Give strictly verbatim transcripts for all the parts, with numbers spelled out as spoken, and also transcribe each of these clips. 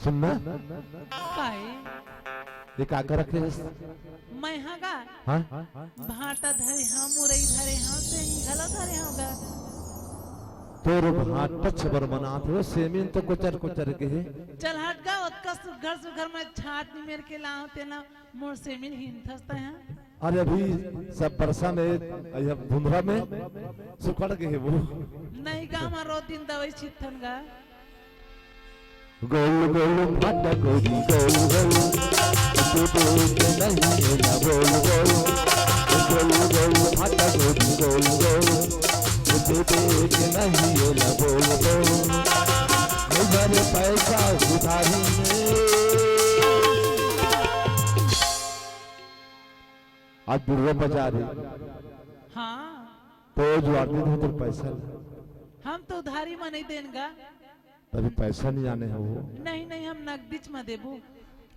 सुन ना। काहे? ये का कर रखे हस? मैं हाँ गा? हाँ? भांटा धरे हाँ, मुरई धरे हाँ, सेमी घलो धरे हाँ गा। तोर भांटा छबर मनात हे, सेमी तो कोचर कोचर गे हे। चल हट गा, ओतका सुघर सुघर मैं छांट निमेर के लाहूं, तेला मोर सेमी ल हिंथस तैं हा। अरे अभी सब बरसा में, अभी अब धुंधरा में सुखड़ गे हे वो। नहीं गा, हमर रोज दिन दवाई छिथन गा। गोल गोल भाटा गोरी गोल गोल, तू देख नहीं एला बोल बोल। गोल गोल भाटा गोरी गोल गोल, तू देख नहीं एला बोल बोल। नहीं भरे पैसा उधारी में। आज बुढ़वा बाजार हे। हाँ। तो जुआर दे दे तोर पैसा ला। हम तो उधारी में नहीं देन गा। तभी पैसा नहीं आने हो। नहीं, नहीं, हम नगदीच में देबो।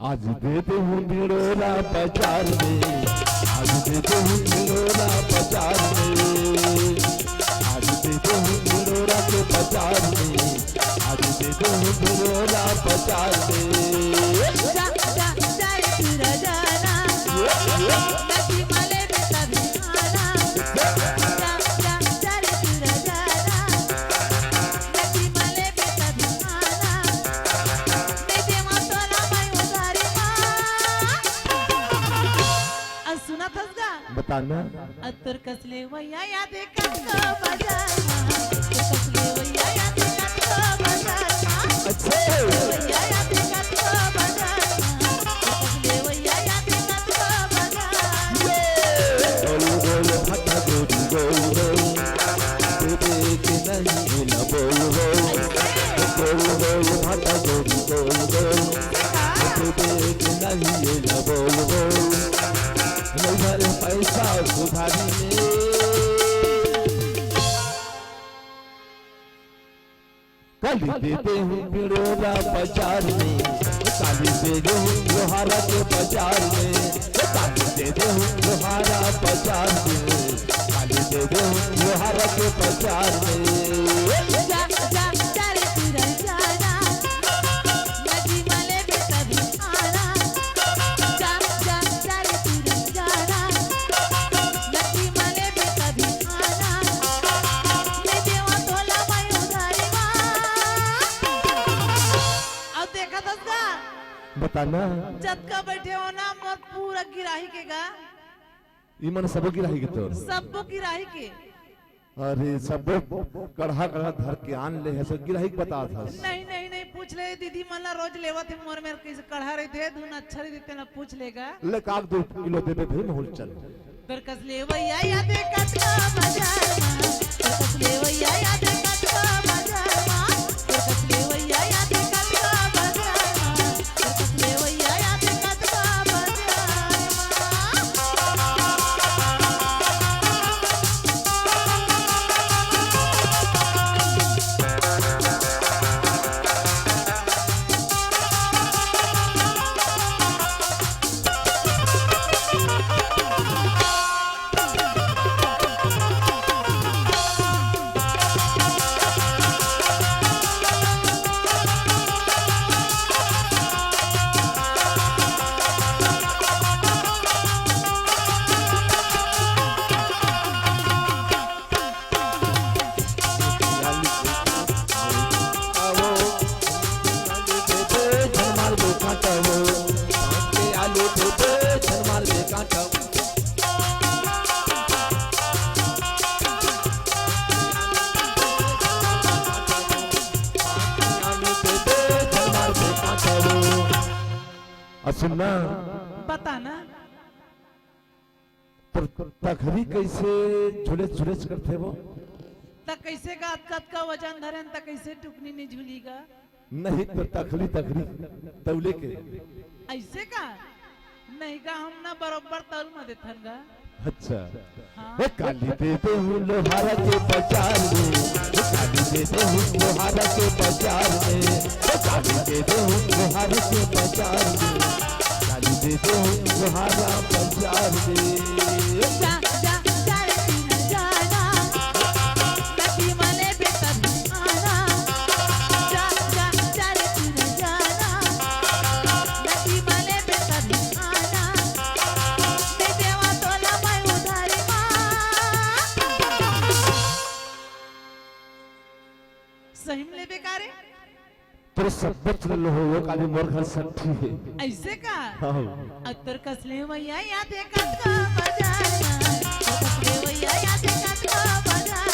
आज दे दे हूँ भिड़ोरा बाजार में, आज दे दे हूँ भिड़ोरा बाजार में, आज दे दे हूँ भिड़ोरा के बाजार में, आज दे दे हूँ भिड़ोरा बाजार में। जा, जा, जा रे तू राजा ना, नदी माले में तभी आना। जा, जा, जा रे तू राजा ना, नदी माले में तभी आना। दे देवा तोला मैं उधारी मा। अउ सुनत हस गा? बता ना। अउ तोर कस लेवइया याद हे कतको बाजार मा, तोर कस लेवइया याद हे कतको बाजार मा। अच्छा। लेवइया याद हे कतको बाजार मा, तोर कस लेवइया याद हे कतको बाजार मा। ये। गोल गोल भाटा गोरी गोल गोल, देवे के नहीं एला बोल बोल। गोल गोल भाटा गोरी गोल गोल, देवे के नहीं एला बोल बोल। नहीं भरे पैसा उधारी में। काली दे दे हूँ भिड़ोरा बाजार में, काली दे दे हूँ लोहारा के बाजार में, काली दे दे हूँ लोहारा बाजार में, काली दे दे हूँ लोहारा के बाजार में। जा, जा, जा रे तू राजा ना, नदी माले में तभी आना। जा, जा, जा रे तू राजा ना, नदी माले में तभी आना। दे देवा तोला मैं उधारी मा। अउ देखत हस गा? बता ना। जतका बइठे हो ना, मोर पूरा गिराही के गा। ई मन सबो गिराही के तोर? सबो गिराही के। अरे, सबो कड़हा कड़हा धर के आन ले हे, सब गिराही के बतात हस। नहीं, नहीं, नहीं, पूछ ले दीदी मन ला, रोज लेवत हे मोर मेर, कइसे कड़हा रहिथे, धुन अच्छा रहिथे, तेला पूछ ले गा। ले काक दू किलो देबे भाई, महूँ ल चल। तोर कस लेवइया याद हे कतको बाजार मा, तोर कस लेवइया याद हे कतको बाजार मा, तोर कस लेवइया याद हे कतको बाजार मा, तोर कस लेवइया याद हे कतको बाजार मा। अउ सुन ना। बता ना। तोर तखरी कइसे झुलेच झुलेच करथे वो? त कइसे गा, अतका अतका वजन धरेन त कइसे टुकनी नइ झुली गा? नहीं त तखरी तखरी तौले के। अइसे का? नहीं गा, हम ना बरोबर तौल म देथन गा। अच्छा। हाँ। हे काली दे दे हूँ लोहारा के बाजार में, हे काली दे दे हूँ लोहारा के बाजार में, हे काली दे दे हूँ लोहारा के बाजार में। काली दे दे हूँ लोहारा बाजार में। जा, जा, जा रे तू न जाना, नदी माले पे तभी आना। जा, जा, जा रे तू न जाना, सोच ले लो, वो काली मोर घर सट्ठी हे। अइसे का? हाँ। अउ तोर कसले भैया याद हे कतको बजाना, ओ कसले भैया याद हे कतको बजाना।